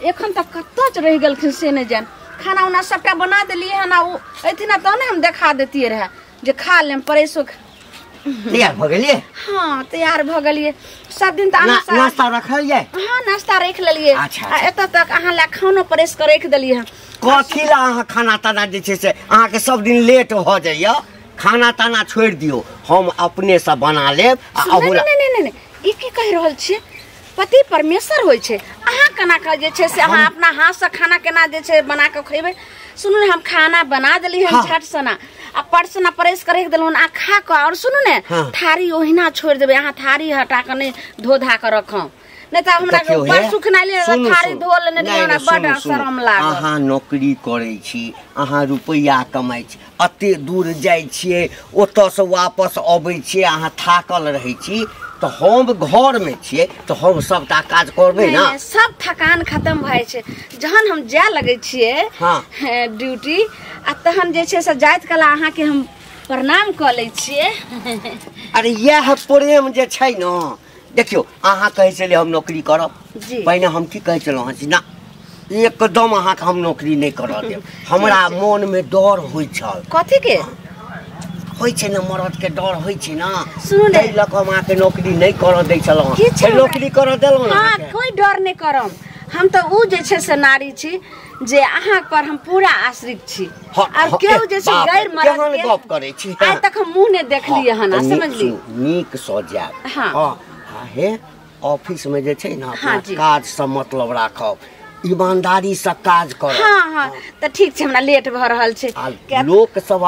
एखन तक कतऽ रहि गेलखिन से नहि जान। खाना उना सबटा बना देलियै हन, आ ओ अयथिन तहन ने हम देखा देतियै रहए जे खा लेम परसो। तैयार भऽ गेलियै? हाँ तैयार भऽ गेलियै। सब दिन तऽ अहाँ नाश्ता रखल जाय? हाँ नाश्ता राखि लेलियै। अच्छा, आ एतऽ तक अहाँ लए खानो परसि कऽ राखि देलियै हन। कथी लए अहाँ खाना ताना जे छै से अहाँके सब दिन लेट भऽ जाइए? खाना ताना छोड़ि दियौ, हम अपनेसँ बना लेब। आ नहीं नहीं नहीं नहीं, ई की कहि रहल छियै? पति परमेश्वर होइ छै, अहाँ केना कऽ जे छै से अहाँ अपना हाथसँ खाना केना जे छै बना कऽ खेबै? सुनू ने, हम खाना बना देली हन झट सना, आ परसना परसि कऽ राखि देलहुँ, आ खा कऽ। आओर सुनू ने, थारी ओहिना छोड़ि देबै अहाँ, थारी हटा कऽ नहि धो धा कऽ रखब, नहि तऽ हमरा बड़ सुख नहि। थारी धो लेने हमरा बड़ शरम लागल। अहाँ नौकरी करै छी, अहाँ रुपैआ कमाइ छी, एते दूर जाइ छियै, ओतऽसँ वापस अबै छियै, अहाँ थाकल रहै छी, तऽ हम घरमे छियै तऽ हम सबटा काज करबै ने। सब थकान खतम भऽ जाइ छै जहन हम जाय लगै छियै ड्यूटी, आ तहन जे छै से जाइत कला अहाँके हम प्रणाम कऽ लै छियै। अरे इएह प्रेम जे छै ने, देखियौ अहाँ कहै छलियै हम नौकरी करब, पहिने हम की कहै छलहुँ हँ ना एकदम अहाँके हम नौकरी नहि करऽ देब। हमरा मोनमे डर होइ छल। कथी के होइ छै ने? मरदके डर होइ छै ने, ताहि लऽ कऽ हम अहाँके नौकरी नहि करऽ दै छलहुँ। नौकरी करऽ देलहुँ? हाँ कोइ डर नहि करब हम, तऽ ओ जे छै से नारी छी जे अहाँ पर हम पूरा आश्रित छी, और केओ जे छै गैर मरद के गप करै छी आइ तक हम मुँह नहि देखलियै हन। समझली? नीक सँ जायब। हाँ हे ऑफिस में जे छै ने अपना काज से मतलब राखब, ईमानदारी से काज करब। हाँ हाँ तऽ ठीक छै, हमरा लेट भऽ रहल छै। लोक सब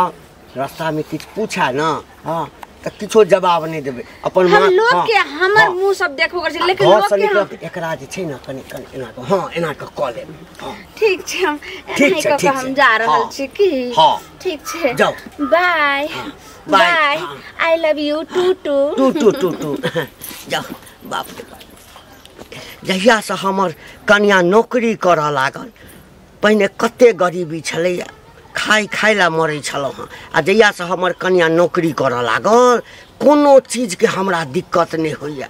रास्ता में किछु पूछा ना, हाँ तऽ किछो जवाब नहि देबै अपन। हम लोक के हमर मुंह सब देखबो करै छै, लेकिन लोक के एकरा जे छै ने कनि कनि एना कऽ, हाँ एना कऽ कऽ लेब। ठीक छै, हम एनाही कऽ कऽ हम जा रहल छी की? हाँ ठीक छै, जाउ, bye bye, I love you too too too too too too. जाउ। बाप रे बाप, जहियासँ हमर कनिया नौकरी करऽ लागल, पहिने कते गरीबी छलैया, खाइ खाइ लए मरै छलहुँ हँ, आ जहियासँ हमर कनिया नौकरी करऽ लागल कोनो चीजके हमरा दिक्कत नहि होइए।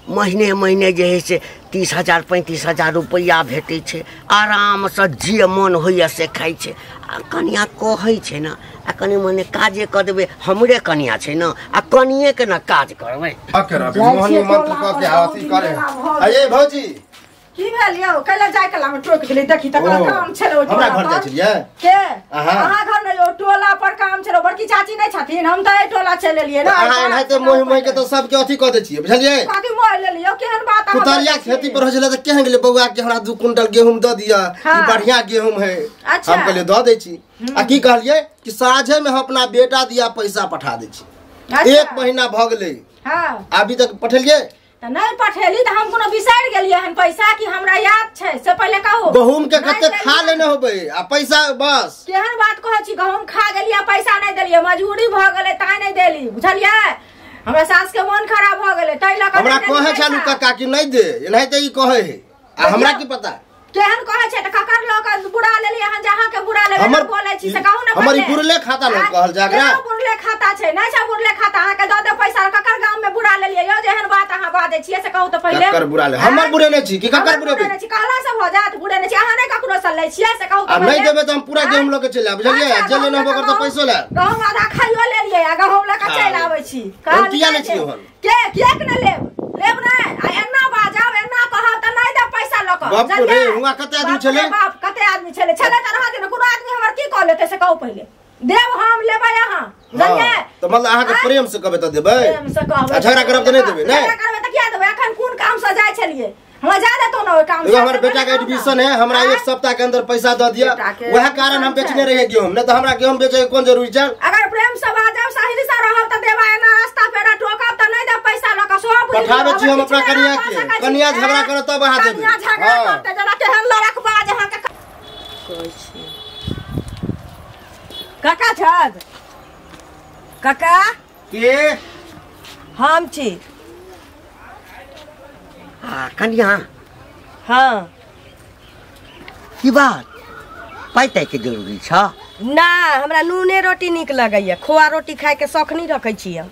महीने महीने जे हइ से 30,000 35,000 रुपैआ भेटै छै, आरामसँ जे मन होइए से खाइ छै। आ कनिया कहै छै ने, आ कनि मने काजे कऽ देबै, हमरे कनिया छै ने, आ कनिएके ने काज करबै। की भेल यौ? कैला जाय कला में टोक देली? देखी तकरा काम छलै ओहि हमरा घर जाइ छलियै के? अहाँ घर नहि, ओ टोला पर काम छलै। बड़की चाची नहि छथिन, हम तऽ एहि टोला चलि एलियै ने। अहाँ एनाहिते मोहि मोहि के तऽ सबके अथी कऽ दै छियै, बुझलियै? कथी मोहि लेलियै? केहन बात अहाँ कुतरिया खेती पर होइ छलै तऽ केहन गेलै बौआ के हमरा 2 कुंटल गेहूँ दऽ दिअ, ई बढ़िया गेहूँ है। हम कहलियै दऽ दै छी। आ की कहलियै कि साँझे में हम अपना बेटा दिया पैसा पठा दै छी। 1 महीना भऽ गेलै, अभी तक पठेलियै? तऽ नहि पठेली तऽ हम कोनो बिसरि गेलियै हन पैसा कि हमरा याद छै से पहिले कहू। गहूम के कते खा लेने होबै आ पैसा बस। केहन बात कहै छी? गहूम खा गेलियै पैसा नहि देलियै, मजबूरी भऽ गेलै ताहि नहि देली, बुझलियै? हमरा सास के मन खराब भऽ गेलै ताहि लऽ कऽ हमरा कहै छलू काका कि नहि दे, एनाहिते ई कहै है, आ हमरा की पता केहन कहै छै? तऽ ककर लऽ कऽ बुरा लेलियै हन? जे अहाँके बुरा लेबै हमर बोलै छी से कहू ने। हमर ई बुरले खाता नहि कहल जा एकरा? बुरले खाता छै नहि छै बुरले खाता, अहाँके दऽ दे पैसा। ककर गाम में बुरा लेलियै यौ जे एहन बात अहाँ बाजै छियै से कहू तऽ पहिले। ककर बुरा ले? हमर बुरे नहि छी कि ककर बुरे नहि छी? कहला से भऽ जायत बुरे नहि छी, अहाँ नहि ककरो से लै छियै से कहू। आ नहि देबै तऽ हम पूरा गेहूं लऽ के चलि आयब, बुझलियै? जे लेने होबे करतै पैसो ले। गहूम आधा खाइयो लेलियै आ गहूम लऽ कऽ चलि आबै छी। किया लै छियै ओहन? के किएक नहि लेब? लेब नहि, आ एना बाजब एना कहब तऽ नहि देब पैसा लऽ कऽ। बाप रे, हुआ कते आदमी छलै? बाप कते आदमी छलै? छलै तऽ रहऽ दियौ ने, कोनो आदमी हमर की कऽ लेतै से कहू पहिले। देब हम, लेबै अहाँ, बुझलियै? तऽ मतलब अहाँके प्रेम से कहबै तऽ देबै, प्रेम से कहबै। झगड़ा करब तऽ नहि देबै? नहि झगड़ा करबै तऽ किया देबै? एखन कोन काम से जाइ छलियै? हमरा जा देतौ ने ओहि काम से। हमर बेटा के एडमिशन है, हमरा 1 सप्ताह के अंदर पैसा दऽ दिअ, वएह कारण हम बेचने रहियै गेहूँ, नहि तऽ हमरा गेहूँ बेचै के कोन जरूरी छै? अगर प्रेम से बाजब सही से रहब तऽ देबै, एना रास्ता पेड़ा टोकब तऽ नहि देब पैसा लऽ कऽ। सब पठाबै छी हम अपना कनिया के, कनिया झगड़ा करत तब अहाँ देबै। कनिया झगड़ा करतै जेना केहन लड़क बाज अहाँके कहै छी। काका छथि? काका के? हम छी। कनिया? हाँ। की बात, पाइ ताइ के जरूरी छ? ना, हमरा नूने रोटी नीक लगैया, खोआ रोटी खाय के शौक नहीं रखै छी हम।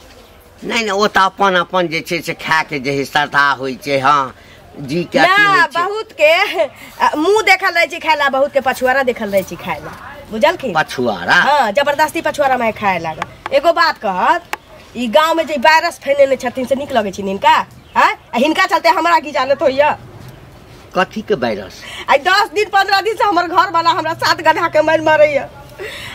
नहि नहि, ओ तऽ अपन अपन जे छै से खायके जे श्रद्धा होइ छै। हाँ जी क्या की ना होइ छै। बहुत के मुंह देखल रहे छी खाए ला, बहुत के पछुआरा देखल रहे छी खाए ला, बुझलखिन? पछुआरा? हाँ, जबरदस्ती पछुआरा में खाए लागल। एगो बात कहत, ई गांव में जे वायरस फैलेने छथिन से नीक लगै छै हिनका? आँय, आ हिनका चलते हमरा की जानत होइया कथी के वायरस? आइ 10 दिन 15 दिन से हमर घर वाला हमरा 7 गधा के मारि मारैया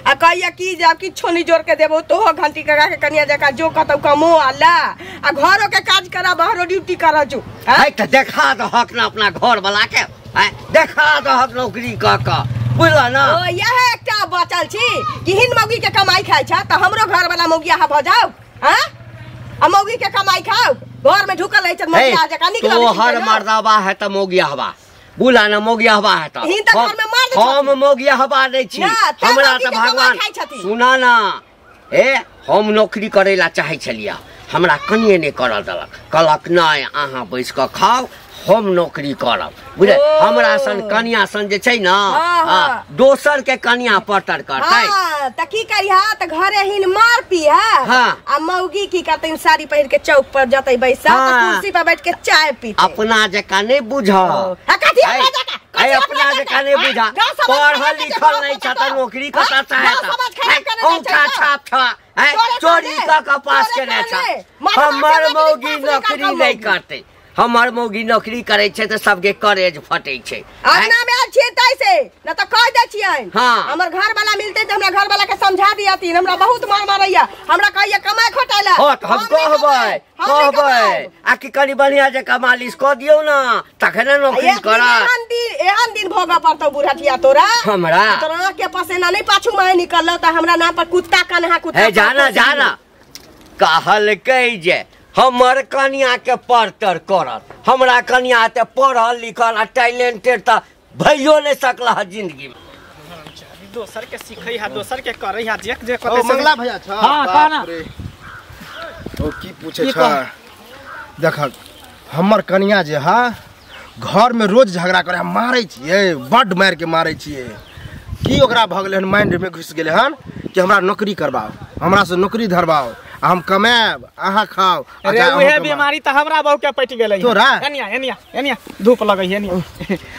आ कहैया की जे आब किछो नहीं जोड़ के देबो तो घंटी कगा के कनिया जका जो कतौ कमो आ ला आ घरो के काज करा बाहरो ड्यूटी करा जो। है त देखा दहक ना अपना घर वाला के, हैं देखा दहक नौकरी क क, बुझल ना? ओ यह एकटा बचल छी कि हिन मौगी के कमाई खाइ छ त हमरो घर वाला मौगी आहा भ जाउ। हां, आ मौगी के कमाई खाउ, घर में ढुकल रहै छ मौगी आ जका निकल। तोहर मर्दाबा है त मौगी हवा, बुला ना मौगी हवा है त हिन त घर में मर्द हम मौगी हवा नहीं छी, हमरा त भगवान सुना ना। ए हम नौकरी करे ला चाहे छलिया, हमरा कनिए नहीं करल देलक, कहलक नहीं अहाँ बैस क खाओ हम नौकरी करब, बुझल? हमरा सन कनिया सन जे छै ना दोसर के कनिया परतर करतै। हां, त की करिहा त घरे हिन मार पीहा। आ मौगी की करतै, साड़ी पहिर के चौक पर जतै बैसा त कुर्सी पर बैठ के चाय पीतै। अपना जका नहीं बुझा, अपना जका नहीं बुझा, पढ़ल लिखल नहीं छ त नौकरी कतऽ से हेतै? औंठा छाप छ, चोरी क क पास केने छ। हमर मौगी नौकरी नहीं करतै, हमर मौगी नौकरी करे छै त सबके करेज फटे छै। अंगना में आयल छियै तै से न त कह दै छियनि। हां, हमर घर वाला मिलतै त हमरा घर वाला के समझा दियथिन, हमरा बहुत मार मारैया, हमरा कहैया कमाय खटाय ला। हां, त हम कहबै कहबै आ कि कनि बढ़िया जकाँ मालिश क दियौ ना तखने नौकरी करत। एहन दिन भोगऽ पड़तौ बुढ़टिया तोरा। हमरा तोरा आँख के पसेना नहीं पाछू माहे निकललौ त हमरा नाम पर कुत्ता कन्हा कुत्ता। हे जाना जाना, कहलकै जे हमर कनिया के परतर करत, हमरा कनिया ते पढ़ल लिखल आ टैलेंटेड त भइयो नहीं सकल है जिंदगी में। दोसर के सिखै है, दोसर के करै है, जे जे कते। ओ मंगला भैया छ। हां कहना। ओ की पूछे छ, देख हमर कनिया जे हा घर में रोज झगड़ा करे, हम मारै छियै, बड मार के मारै छियै। की ओकरा भ गेलै हन, माइंड में घुस गेलै हन कि हमरा नौकरी करबाओ, हमरा से नौकरी धरबाओ, हम कमाएब अहाँ खाओ। अरे उहे बीमारी त हमरा बहू के पटि गेलै। तोरा एनिया एनिया एनिया धूप लगै है एनिया।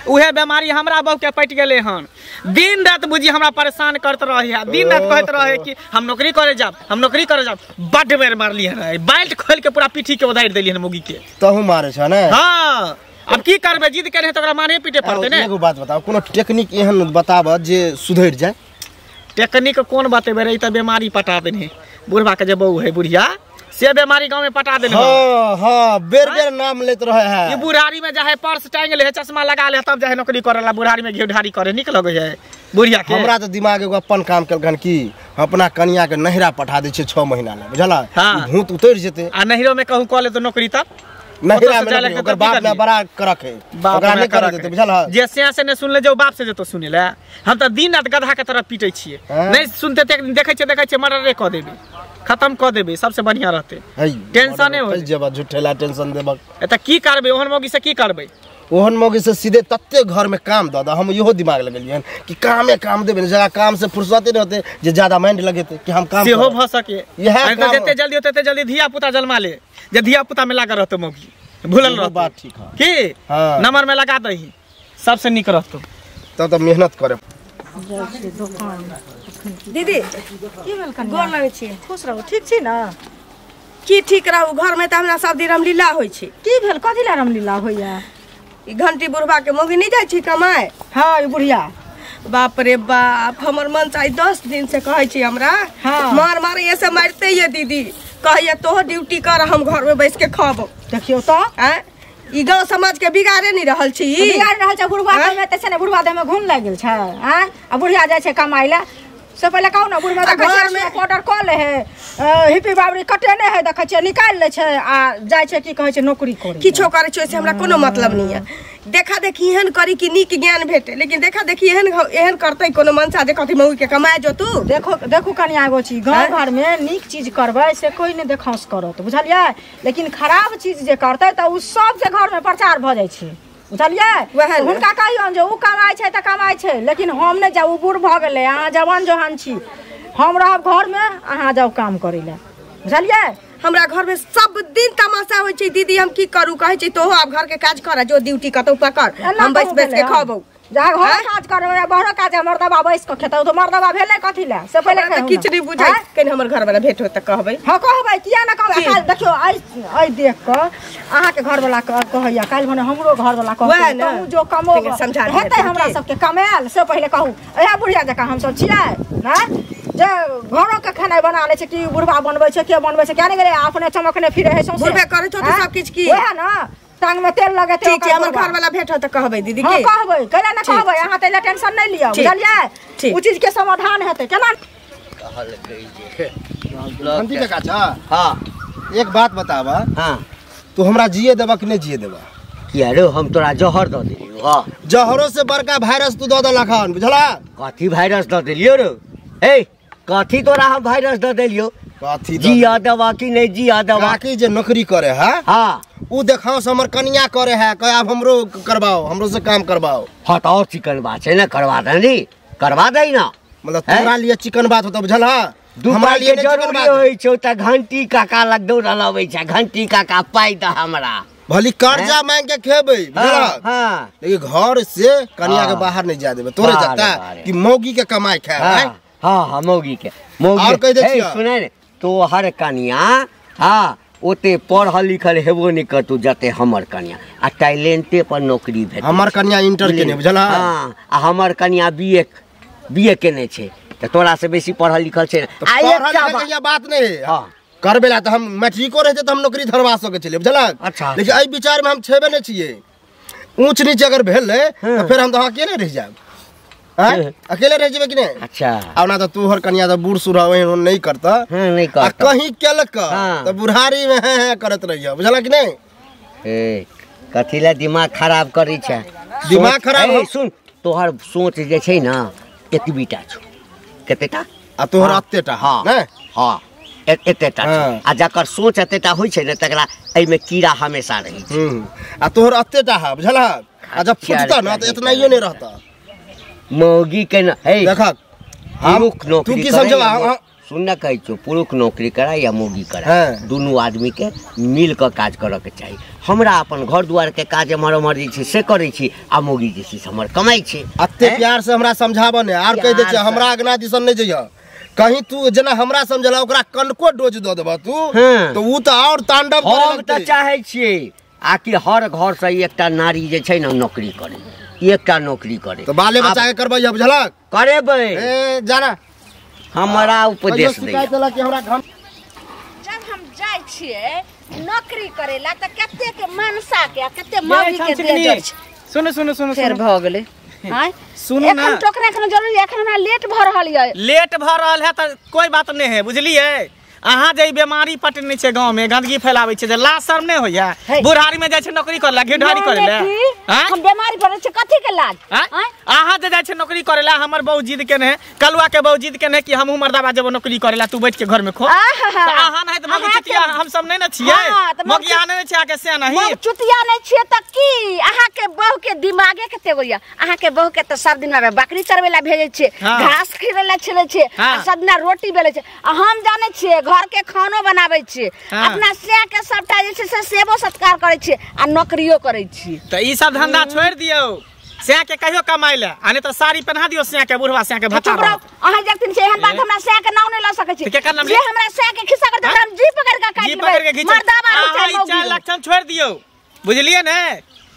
उहे बीमारी हमरा बहू के पटि गेलै हन, दिन रात बुझी हमरा परेशान करत रहे है, दिन रात कहत रहे कि हम नौकरी करे जाब, हम नौकरी करे जाब। बड बेर मारली हन, बाल्ट खोल के पूरा पीठी के उधारि देली हन मौगी के। तहु मारे छ ने? हां, अब की करबे, जिद करे त ओकरा मारे पीटे पड़तै ने। एगो बात बताओ, कोनो टेक्निक एहन बताब जे सुधरि जाए? टेक्निक कोन बतेबे रे, ई त बीमारी पटा देने बुढ़वा के जे बहू है बुढ़िया, से बीमारी गांव में पटा देने। हां हां, बेर बेर नाम लेत रहे है। ई बुढ़ारी में जाहे पर्स टांग ले, चश्मा लगा ले, तब जाहे नौकरी करेला, बुढ़ारी में घेउढारी करे, निक लगे है बुढ़िया के। हमरा त दिमाग एगो अपन काम केलखन कि अपना कनिया के नहिरा पठा दै छै 6 महीना ला, बुझला? भूत उतर जेते। आ नहिरो में कहूं कह ले तो नौकरी तब नहिरा में ओकर बाप ने बड़ा करक है, ओकरा नहीं करे देते, बुझल? जे सिया से नहीं सुनले जो बाप से जे तो सुनेला। हम त दिन रात गधा के तरह पीटै छियै, नहीं सुनते त एक दिन देखै छियै देखै छियै मर्डरे क देबै, खत्म क देबै, सबसे बढ़िया रहते, टेंशन नहीं होय। जेबा झूठेला टेंशन देबक। ए त की करबै ओहन मौगी से, की करबै ओहन मौगी से? सीधे तत्ते घर में काम द द। हम इहो दिमाग लगेलियन कि कामे काम देबै, जगह काम से फुर्सते रहते जे ज्यादा माइंड लगेते कि हम काम सेहो भ सके। इएह त जते जल्दी होते तते जल्दी धिया पुता जन्मा ले, जे धिया पुता में लागल रहतो मौगी, भूलल रहतो। बात ठीक है की? हां, नंबर में लगा दही, सबसे निक रहतो। तब त मेहनत करे। दीदी की भेल कनिया? गोर लगै छी। खुश रहू, ठीक छी ना? की ठीक रहू, घर में त हमरा सब दिन रामलीला होइ छै। की भेल, कथी ला रामलीला होइया? ई घंटी बुढ़वा के मौगी नहीं जाइ छी कमाए? हां, ई बुढ़िया। बाप रे बाप, हमर मन चाहे 10 दिन से कहै छी हमरा। हाँ। मार मार ऐसे मारते ये दीदी, कहैया तोह ड्यूटी कर, हम घर में बैस के खाबो। देखियौ त आँ, ई गांव समाज के बिगाड़े नहीं रहल छी। बिगाड़ रहल छै बुढ़वा के, में त से ने बुढ़वा देह में घुन लागि गेल छै। आँ, आ बुढ़िया जाइ छै कमाइ ला, से पहिले कहू ने बुढ़वा देखै घर छै में पाउडर कऽ ले है, हिप्पी बाबरी कटेने है, देखै छियै निकालि लै छै आ जाइ छै की कहै छै नौकरी करे। किछो करै छै से हमरा कोनो मतलब नहीं है। देखा देखी एहन करी कि नीक ज्ञान भेटे, लेकिन देखा देखी एहन एहन करतै कोनो मनसा जे कथी मौगी के कमाए जो तू। देखो देखो कनिया एगो चीज, गाँव घर में नीक चीज करबै से कोई नहीं देखांस करत, बुझलियै? लेकिन खराब चीज जे करतै तऽ ओ सबके घर में प्रचार भऽ जाइ छै, बुझलियै? हुनका कहियौन जे ओ कमाइ छै तऽ कमाइ छै, लेकिन हम नहि जाउ, ओ बूढ़ भऽ गेलै, अहाँ जवान जहान छी, हम रहब घरमे, अहाँ जाउ काम करै लए, बुझलियै? हमरा घर में सब दिन तमाशा होय छै दीदी। हम की करू कहै छै तोहो आब घर के काज कर, जो ड्यूटी कतौ पकड़, हम बैस बैस के खबौ। जा घर काज करबै या बाहर काज, मर्दबा बैस के खेतौ तो मर्दबा भेलै कथी ले से पहिले तऽ किछु नहि बुझै। कनि हमर घर वाला भेट होत तऽ कहबै। हां कहबै, किया ना कहबै। काल्हि देखियौ आइ आइ देख कऽ अहाँके घर वाला कहैया, काल्हि भने हमरो घर वाला कहै, तहु जो कमो समझा हेतै हमरा सबके कमायल से पहिले कहू। इएह बुढ़िया जकाँ हमसब छियै ना जे घरो के खाना बना लै छै कि बुढ़बा बनबै छै के बनबै छै, किया नहि गेलै अपने चमकने फिरे है सौंसे बुढ़बे करै छौ तऽ सब किछु की ओएह ना टांग में तेल लगेतै। ठीक छै हमर घर वाला भेट हो तऽ कहबै दीदी के। हां कहबै, कैला ना कहबै, अहाँ तैला टेंशन नहीं लिअ बुझलियै, उ चीज के समाधान हेतै। केना कहलकै जे घंटी काका छा। हां एक बात बताबा। हां तू हमरा जिए देबा कि नहीं जिए देबा? किया रे हम तोरा जहर the देलियौ। हां जहरो से बड़का वायरस तू the देलक हन बुझला। कथी वायरस the देलियौ रे? ए कथी तोरा हम वायरस the देलियौ? कथी जिया देबा कि नहीं जिया देबा? काकी जे नौकरी करे है हां उ देखाओ से हमर कनिया करे है, कहे आब हमरो करवाओ, हमरो से काम करवाओ। हां त और चिकन बात छै ना, करवा दे नी, करवा दे ना। मतलब तोरा लिए चिकन बात होता बुझल। हां हमरा लिए नहीं चिकन बात होई छौ त घंटी काका लग दौड़ल अबै छै, घंटी काका पाइ द हमरा, भली कर्जा मांग के खेबै बुझल। हां लेकिन घर से कनिया के बाहर नहीं जा देबे, तोरे जता कि मौगी के कमाई खाए। हां हां मौगी के मौगी और कह दे छियै सुनै ने तोहर कनिया हां ओते पढ़ल लिखल हेबो नहीं करतू जते हमर कनिया, आ टैलेंटे पर नौकरी भेट। हमर कनिया इंटर केने बुझल। हां आ हमर कनिया बीए बीए केने छै त तोरा से बेसी पढ़ल लिखल छै। आ एकटा बात नहीं हां करबे ला त हम मैट्रिको रहते त हम नौकरी धरवा सके छलियै बुझल। अच्छा लेकिन एहि विचार में हम छेबे नहीं छियै, ऊंच नीच अगर भेलै त फेर हम त अकेले रह जाब। हैं अकेले रह जेबे कि नहीं? अच्छा आ ना त तोहर कनिया त बूढ़ सूढ़ ओहन नहीं करता। हां नहीं करता, आ कहीं केलक त बुढ़ारी में हैं हैं करत रहिया बुझला कि नहीं? ए कथी ला दिमाग खराब करै छै? दिमाग खराब ए सुन तोहर सोच जे छै ना एतबीटा छौ, कतेटा आ तोहर एतेटा। हां नै हां एतेटा छौ, आ जकर सोच एतेटा होय छै ने तकरा एहि में कीड़ा हमेशा रहै छै। आ तोहर एतेटा है बुझला, आ जब फुटता ना त एतनाइयो नहीं रहता। मौगी के न हे देखक पुरुख नौकरी तू की समझबा? सुन न कहै छौ, पुरुख नौकरी करा या मौगी करा दुनू आदमी के मिल के काज करऽ के चाही। हमरा अपन घर दुआर के काज एम्हर ओम्हर जे छै से करै छी, आ मौगी जे छै से हमर कमाइ छै। अते प्यार से हमरा समझाबऽ ने आर कहि दै छै हमरा अगना दिसन नहीं जइह, कहीं तू जेना हमरा समझला ओकरा कनको डोज the देबा तू त उ त और तांडव करे लगतै। हम त चाहै छियै आ कि हर घर से एकटा नारी जे छै ने नौकरी करे, एकटा नौकरी करे त बाले बच्चा के करबै बुझलक? करेबै। ए जाना हमरा उपदेश दे। जब हम जाइ छियै नौकरी करेला त कते के मनसा के आ कते मौगी के दे छै। सुन सुन सुन फेर भ गेलै। हां सुनू ना एखन टोकरा एखन जरूरी, एखन हमरा लेट भ रहल यै। लेट भ रहल है त कोई बात नहीं है बुझलियै। अहाँ जे बीमारी पटने छै गांव में गंदगी फैलाबै छै जे लाज शर्म नहीं होइया? बुढ़ारी में जाइ छै नौकरी करे ला, घिढारी करे ला। हम बीमारी पड़ल छै कथी के लाज? अहाँ जे जाइ छै नौकरी करे ला, हमर बहू जिद केने है, कलुआ के बहू जिद केने कि हमहूँ मर्दाबा जेबो नौकरी करे ला, तू बैठ के घर में खो। त अहाँ नहीं त मगी चुतिया हम सब नहीं न छियै, मगी अहाँ नहीं छियै अहाँके से नहीं मग चुतिया नहीं छियै त की अहाँ के बहू के दिमागे कते होइया? अहाँ के बहू के त सब दिन में बकरी चरबै ला भेजै छियै, घास खिरै ला छेलै छियै, आ सब दिना रोटी बेलै छै। आ हम जानै छियै घर के खानो बनाबै छियै, अपना से के सबटा जे छै से सेवो सत्कार करै छियै आ नौकरियो करै छियै। त ई सब धंधा छोड़ि दियौ, सैया के कहियो कमाइ ले, आ नहीं त साड़ी पहना दियौ सैया के, बुढ़वा सैया के भत्ता। अहाँ जखन छै एहन बात हमरा सैया के नाम नहीं ल सकै छी। जे हमरा सैया के खिस्सा करतै हम जी पकड़ के काटि लेबै, मर्दाबा हो चाहे मौगी। ई लक्षण छोड़ि दियौ बुझलियै ने?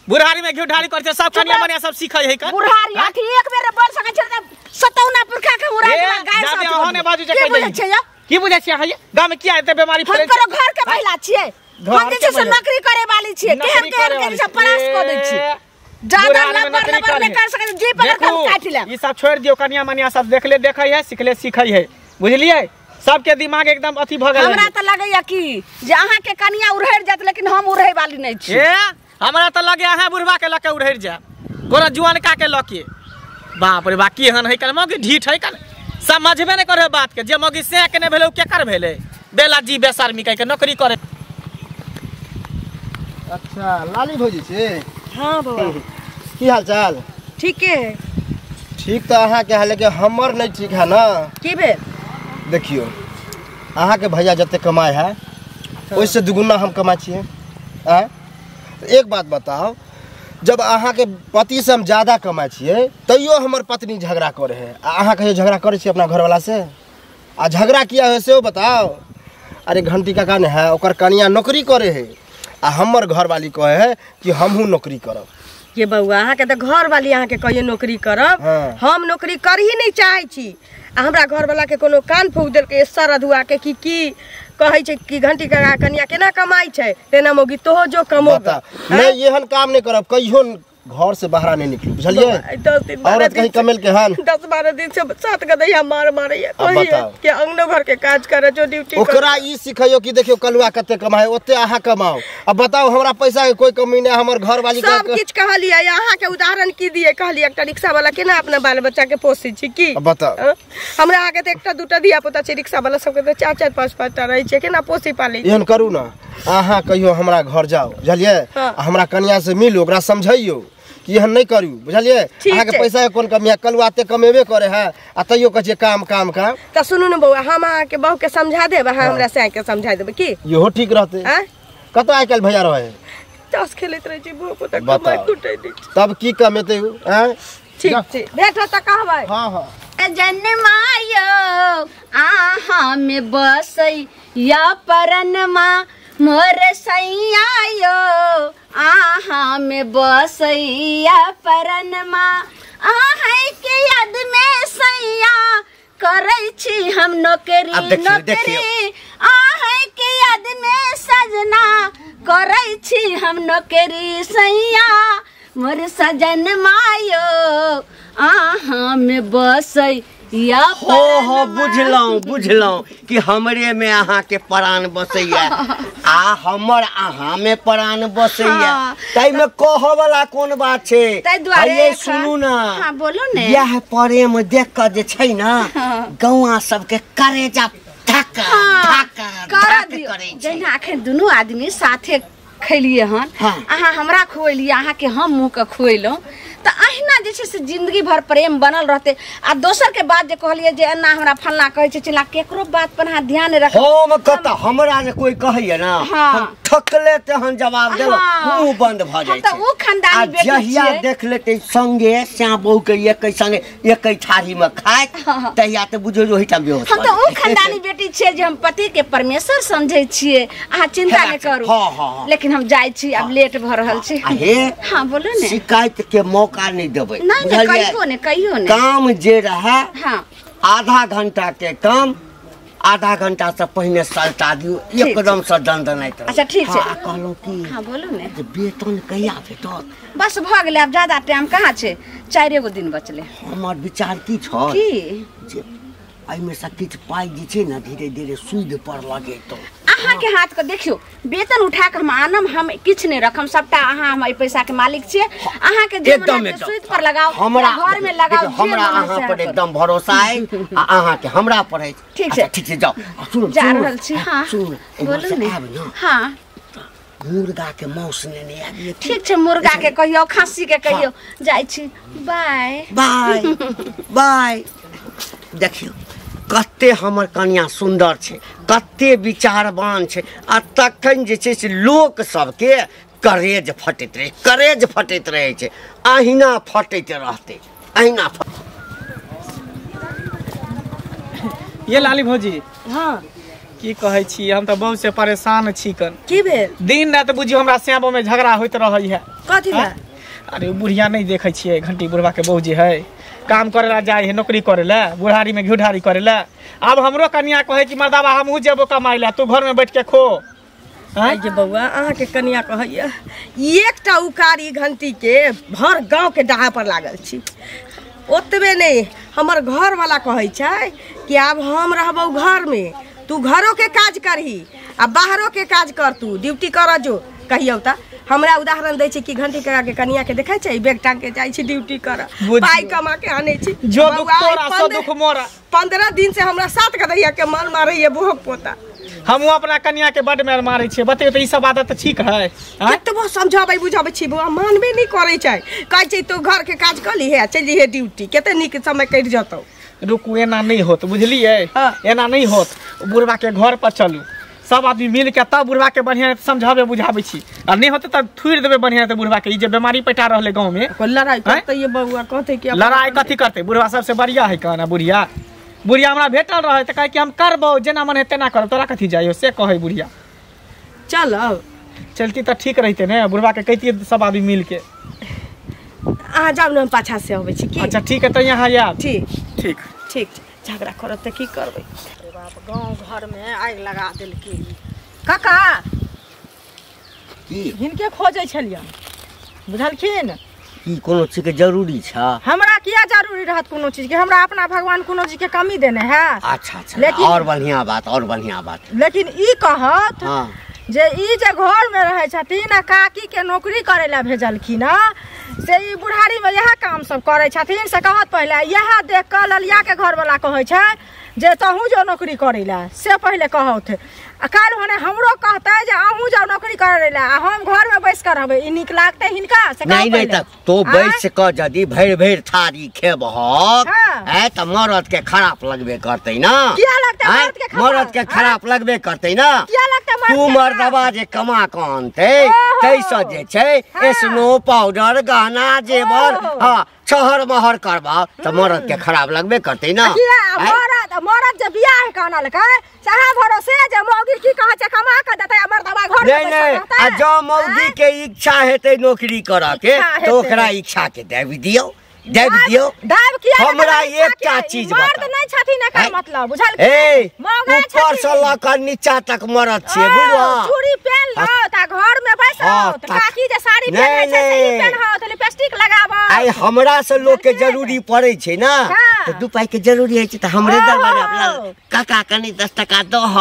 बुढ़ारी में घिढारी करै छै सब कनिया मनिया सब सीखै है। बुढ़ारी अथी एक बेर बोल सकै छै त सतौना पुरखा के उड़ा के गाय साथ अहाँ ने बाजू जे कहि दै की बुझै छियै अहाँ गांव में किया एते बीमारी फैलै छै? हम घर के महिला छियै, हम जे छै से नौकरी करे वाली छियै, केहन केहन के सब परास क दै छियै। ज्यादा लबर लबर नहीं कर सकै, जी पकड़ के काटि ले। ई सब छोड़ दियौ, कनिया मनिया सब देखले देखै है, सिखले सिखै है बुझलियै? सबके दिमाग एकदम अथी भ गेल। हमरा त लगैया कि जे अहाँ के कनिया उड़हर जात, लेकिन हम उड़ै वाली नहीं छी। ए हमरा त लगे अहाँ बुढ़वा के लके उड़हर जाय, कोनो जुआनका के लके। बाप रे बा केहन है कल मौगी ढीठ है कल, समझबे नहीं करे बात के। जे मौगी से के नहीं भेलै केकर भेलै? बेला जी बेशर्मी कह के नौकरी करे। अच्छा लाली भौजी छी? हां बौआ की हाल चाल? ठीके है। ठीक त अहाँ के है, लेकिन हमर नहीं ठीक है ना। की भेल? देखियो अहाँ के भैया जते कमाए है ओहिसँ दुगुना हम कमाइ छियै। आँय, एक बात बताउ, जब अहाँके पतिसँ हम ज्यादा कमाइ छियै तैयो हमर पत्नी झगड़ा करै है, आ अहाँ कहियो झगड़ा करै छियै अपना घरवाला से? आ झगड़ा किया है सेहो बताउ। अरे घंटी काका ने है, ओकर कनिया नौकरी करे है, आ हमर घरवाली कहे है कि हमहूँ नौकरी करब। ये बउआ, अहाँके तऽ घरवाली अहाँके कहियो नौकरी करब। हाँ। हम नौकरी करही नहीं चाहै छी। आ हमरा घरवाला के कोनो कान फूक देलकै सरधुआ के कि की कहै छै कि घंटी काका कनिया केना कमाइ छै, तेना मौगी तोहो जो कमो। नहीं, एहन काम नहीं करब, कहियो घर से बाहर नहीं निकलू, बुझलियै? 10 दिन औरत कहीं कमेल के हन 10-12 दिन से 7 गदैया मार मारैया, बताउ। कि अंगनो घर के काज करे जो ड्यूटी करे। ओकरा ई सिखैयो कि देखियो कलुआ कते कमाए ओते अहाँ कमाओ। अब बताओ, हमरा पैसा के कोई कमी नहीं, हमर घरवाली सब किछ कहलियै। अहाँ के उदाहरण की दिए? कहलियै एकटा रिक्शा वाला केना अपना बाल बच्चा के पोसै छै की? बताउ। हमरा अहाँ के तऽ एकटा दूटा धिया पुता छै, रिक्शा वाला सबके तऽ 4-4 5-5 टा रहै छै, केना पोसै पालै? एहन करू ना, अहाँ कहियो हमरा घर जाओ, बुझलियै? हमरा कनिया से मिलू, ओकरा समझैयो कि एहन नहीं करू, बुझलियै? अहाँके पैसा के कोन कमी है, कलुआ एते कमेबे करे है आ तैयो कहै छियै काम काम काम। तऽ सुनू ने बौआ, हम अहाँके बहू के समझा देब, अहाँ हमरा साँय के समझा देबै की? इहो ठीक रहतै। कतऽ आइ काल्हि भैया रहै? ताश खेलैत रहै छै, बौआ पुता कमाइ कुटै नहि छै। तब की कमेतै? आँय, ठीक छै, भेटत तऽ कहबै। हाँ हाँ। जनमायो आहा में बसै या परनमा मोर सैया यो, आहा में बसैया परनमा, आहा के याद में सैया करै छी हम नौकरी नौकरी, आहा के याद में सजना करै छी हम नौकरी सैया मोर सजन मायो, आहा में बसै या। हो हो, बुझलहुँ बुझलहुँ कि हमरे में अहाँ के प्राण बसैया आ हमर अहाँ में प्राण बसैया, ताहिमे कहऽ वाला कोन बात छै? ताहि सुनू ना। हाँ, बोलू ने। यह प्रेम देख कऽ जे छै ना, गौआ सबके करेजा धक्का धक्का धक्का करै छै। जहिना अखन दुनू आदमी साथे खेलिए हन, अहाँ हमरा खुएलिए, अहाँ के हम मुँह के खुएलहुँ, तऽ अहिना जे छै से जिंदगी भर प्रेम बनल रहतै। आ दोसर के बात जे कहलियै जे एना हमरा फल्ला कहै छै चिल्ला, केकरो बात पर अहाँ ध्यान नहि रखब। हम कतऽ, हमरा जे कोई कहैया ना, हम ठकले तहन जवाब देलहुँ, मुँह बंद भऽ जाइ छै। हम तऽ ओ खानदानी बेटी छियै। जहिया देख लेतै संगे श्याम बहू के एकै संगे एकै थारी में खाइत, तहिया तऽ बुझियौ जे ओहिठाम बेहोश। हम तऽ ओ खानदानी बेटी छियै जे हम पति के परमेश्वर समझै छियै। अहाँ चिंता नहि करू। हाँ, लेकिन हम जाइ छी, आब लेट भऽ रहल छै। हे, हाँ बोलू ने। शिकायत के मौका नहीं देबै, नहीं, कहियो ने, कहियो ने। काम जे रहे, हाँ, आधा घंटा के काम आधा घंटा से पहिने सलटा दियौ, एकदम से दनदनाइत रहू। अच्छा ठीक छै। हाँ, कहलहुँ की? हाँ बोलू ने। जे वेतन कहिया भेटत? बस भऽ गेलै, आब ज्यादा टाइम कहाँ छै, 4 गो दिन बचलै। हमर विचार की छल की जे एहिमे से किछु पाइ जे छै ने धीरे धीरे सूद पर लगेतौ। अहाँ के हाथ के देखियो, वेतन उठा के हम आनम, हम किछु नहि रखम, सबटा अहाँ हम एहि पैसा के मालिक छियै। अहाँ के जे मन हैत सूद पर लगाओ, हमरा घर में लगाओ, हमरा अहाँ पर एकदम भरोसा अछि आ अहाँ के हमरा पर अछि। ठीक छै, ठीक छै, जाओ। सुनू, जा रहल छी। हाँ सुनू, बोलू ने। हाँ, मुर्गा के मांस नेने आबि। ठीक छै, मुर्गा के कहियो, खांसी के कहियो। जाइ छी, बाय बाय बाय। देखियौ कते हमर कनिया सुन्दर छै, कते विचारवान छै, आ तखन जे छै से लोक सबके करेज फटैत रहै, करेज फटैत रहै छै, अहिना फटैत रहतै, अहिना। ये लाली भौजी, हाँ की कहै छी, हम तऽ बहुत से परेशान छी कन। की भेल? दिन राति बुझियौ हमरा श्यामो में झगड़ा होइत रहै है। कथी लए? अरे बुढ़िया नहीं देखै छियै, घंटी बुढ़वा के बहू जे है, काम करे ला जाइ है, नौकरी करे ला, बुढ़ारी में घिउढारी करे ला। आब हमरो कनिया कहै कि मर्दाबा हमहूँ जेबो कमाइ ला, तू घर में बैठ के खो। आइ बौआ, अहाँ के कनिया कहैया एकटा उकारी घंटी के भर गाँव के डाहा पर लागल छी। ओतबे नहीं, हमर घर वाला कहै छै कि आब हम रहबौ घर में, तू घरों के काज करही आ बाहरों के काज कर, तू ड्यूटी कर जो। कहियौ तऽ हमरा उदाहरण दै छै कि घंटी काका के कनिया के देखै छै बैग टांग के जाइ छै ड्यूटी कर, पाइ कमा के आनै छै। जो दुख तोरा सो दुख मोरा। 15 दिन से हमरा 7 गदैया के माल मारैया बुहक पोता। हमहूँ अपना कनिया के बड मार मारै छियै। बतैयौ तऽ ई सब आदत ठीक है? कतबो समझाबै बुझाबै छी बौआ, मानबे नहि करै छै। कहै छै तू घर के काज कऽ लीहे, चलि जइहे ड्यूटी, कते नीक समय कटि जतौ। रुकू, एना नहि होत, बुझलियै? एना नहि होत। बुढ़वा के घर पर चलू, सब आदमी मिल के तब बुढ़वा के बढ़िया समझावे बुझावे छी आ नहीं होते तब थुरि देबे बढ़िया से बुढ़वा के। ई जे बीमारी पैटा रहले गांव में लड़ाई करते ये बउआ कहते कि लड़ाई कथी करते बुढ़वा सबसे बढ़िया है कहना। बुढ़िया बुढ़िया हमरा भेटल रहे त कहे कि हम करबो जेना मन है तेना करब तोरा कथी जाइयो से कहे बुढ़िया। चल चलती त ठीक रहते ने बुढ़वा के कहती सब आदमी मिल के। अहाँ जाउ ने हम पाछा से अबै छी की। अच्छा ठीक है त यहाँ आयब। ठीक ठीक ठीक झगड़ा करत त की करबै। बाप गांव घर में आगि लगा देलकी। काका की हिनके खोजै छलियन बुझलखिन। की कोनो चीज के जरूरी छ? हमरा किया जरूरी रहत कोनो चीज के, हमरा अपना भगवान कोनो चीज के कमी देने है। अच्छा अच्छा लेकिन और बढ़िया बात और बढ़िया बात। लेकिन ई कहत हाँ। जे ई जे घर में रहे छथिन आ काकी के नौकरी करे ला भेजलखिन से ई बुढ़ारी में यह काम सब करे छथिन से कहत पहले यह देख के ललिया के घर वाला कहै छै जे तहूँ जो नौकरी करे ला से पहले कहत आ काल्हि होने हमरो कहते जे अहूँ जाओ नौकरी करे ला आ हम घर में बैस कर रहबै ई नीक लागतै हिनका से? नहीं नहीं त तो बैस क यदि भरि भरि थारी खेबहक है त मरद के खराब लगबे करतै ना। किया लगतै मरद के? मरद के खराब लगबे करतै ना। किया लगतै मरद? तू मर्दबा जे कमा क अनतै तैसँ जे छै स्नो पाउडर गहना जेवर हाँ छहर महर करबा त मरद के खराब लगबे करतै ना। मरद मरद जे बियाह के अनलकै सएह भरोसे जे मौगी की कहै छै कमा के देतै आ मर्दबा घर में नहीं नहीं आ जँ मौगी के इच्छा हेतै नौकरी करऽ के त ओकरा इच्छा के दाबि दियौ दाबि दियौ। दाबि किया? हमरा एकटा चीज मर्द नहीं छथिन एकर मतलब बुझलखिन। ए ऊपर से लऽ कऽ नीचा तक मरद छियै बुझलह। चूड़ी पेन लो त घर में बैसो काकी जे साड़ी पहिनै छै से ई पेनहत लिपस्टिक लगाबो। आइ हमरा से लोक के जरूरी पड़ै छै ना त 2 पाई के जरूरी होइ छै त हमरे दरबार अपना काका कनी 10 टका दह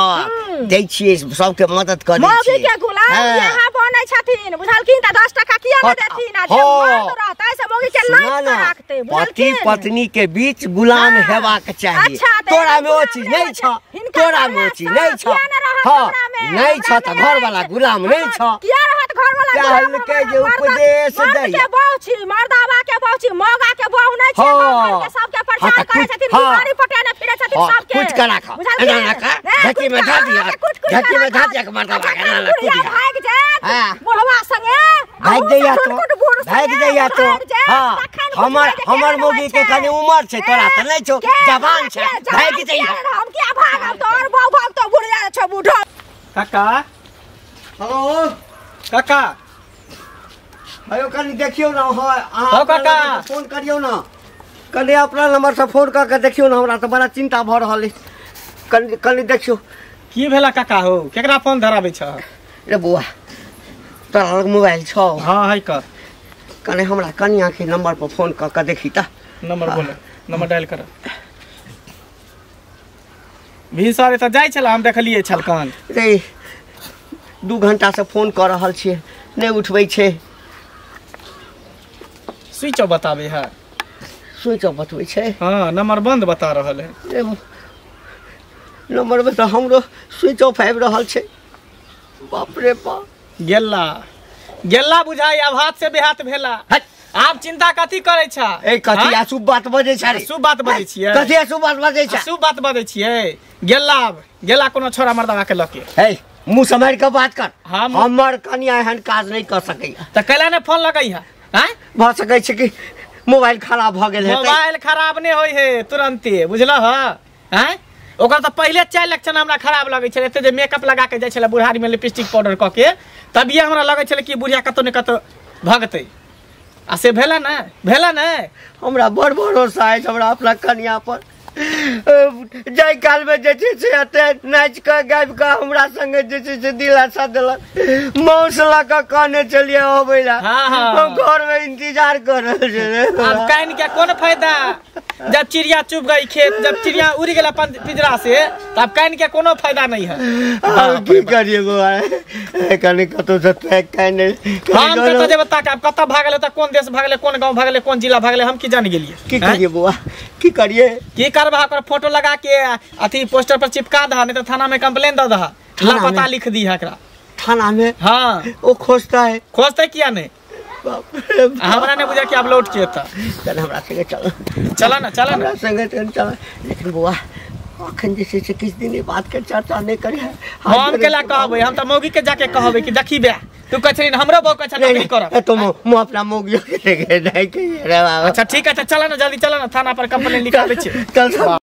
दै छियै सबके मदद करै छियै। मौगी के गुलाम यहाँ बनै छथिन बुझलखिन त 10 टका किया नै देथिन आ जे मर्द रहतै से मौगी के लाइत के राखतै बुझलखिन। पति पत्नी के बीच गुलाम हेबाक चाही। तोरा में ओ चीज नहीं छ, तोरा में ओ चीज नहीं छ। हां नहीं छ त घर वाला गुलाम नहीं छ। किया रहत घर वाला गुलाम? के जे उपदेश दै के बहु छी मर्दावा के बहु छी मौगा के बहु नहीं छी। घर के सबके परेशान करै छथिन बीमारी पटेने फिरै छथिन सबके। कुछ करा राख एना ना का ढकी में धा दिया ढकी में धा दिया के मर्दावा के ना कुटिया भाग जात बुढ़वा संगे भाग जइया तो भाग जइया तो। हां हमर हमर मौगी के कनी उमर छै तोरा त नहीं छौ जवान छै भाग जइया। हम किया भागब तोर बहु भागतो बुढ़िया छौ बूढ़ो। काका हेलो काका अयो कनी देखियौ ना अहाँ काका फोन करियौ ना कनी अपना नंबर से फोन कर के देखियौ ना हमरा त बड़ा चिंता भ रहल अछि। कनी कनी देखियौ की भेला काका हो केकरा फोन धराबै छ? रे बौआ तोरा लग मोबाइल छौ? हां है कर कने हमरा कनिया के नंबर पर फोन क के देखी त। नंबर बोल नंबर डायल कर। भिनसरे त जाइ छला हम देखलियै छलकन। रे 2 घंटा से फोन कर रहल छियै नहीं उठबै छै। स्विच ऑफ बताबै है। स्विच ऑफ बतबै छै? हां नंबर बंद बता रहल है। नंबर में त हमरो स्विच ऑफ आबि रहल छै। बाप रे बाप गेला गेला बुझाई अब हाथ से बेहाथ भेला। आप चिंता कथी करै छ? ए कथी अशुभ बात बजै छ रे? अशुभ बात बजै छियै। कथी अशुभ बात बजै छ? अशुभ बात बजै छियै। गेला गेला कोनो छोरा मर्दावा के लके। हे मुंह सम्हारि के बात कर। हमर कनिया एहन काज नहीं कर सकैया। त कैला ने फोन लगै है? हैं भ सकै छै कि मोबाइल खराब भ गेल हेतै। मोबाइल खराब नहीं होय है तुरंते बुझलह। हैं ओकर त पहिले 4 लक्षण हमरा खराब लगै छलै। एते जे मेकअप लगा के जाइ छलै बुढ़ारी में लिपस्टिक पाउडर क के तभिए हमरा लगै छलै कि बुढ़िया कतौ ने कतौ भगतै आ से भेला ने भेला ने। हमरा बड़ भरोसा अछि हमरा अपना कनिया पर। जाहि काल में जे छै से एते नाचि कऽ गाबि कऽ हमरा संगे जे छै से दिलासा देलक मौस लऽ कऽ कहने छलियै अबै लए। हम घर में इंतजार कर रहल छलियै। आब कानि के कोन फायदा जब चिड़िया चुभ गई खेत जब चिड़िया उड़ गेल अपन पिंजरा से तब कानि के कोनो फायदा नहीं है। अब की करिए बौआ कनी कतौ से पैक कानि हम कतौ जेबै ताक आब कतौ भागलै त कोन देश भागलै कोन गांव भागलै कोन जिला भागलै हम की जान गेलियै। की करिए बौआ की करिए? की करबा ओकर फोटो लगा के अथी पोस्टर पर चिपका दहा नहीं तो थाना में कंप्लेन the दहा लापता लिख दी है एकरा थाना में। हाँ वो खोजता है। खोजता किया नहीं? हमरा नहीं बुझा कि आप लौट के एता। चल हमरा संगे चल। चला ना चला ना हमरा संगे चल। लेकिन बुआ अखन जे छै से किछु दिन बात के चर्चा नहि करी। हम केला कहबै, हम तऽ मौगी के जाके कहबै कि देखी बे तू कहै छली हमरो बहू कहै छै नौकरी करब। तो मु अपना मौगियो के नहीं कहिए रे बाबा। अच्छा ठीक है, चल ना जल्दी चल ना थाना पर कंप्लेन लिखाबै छी। चल।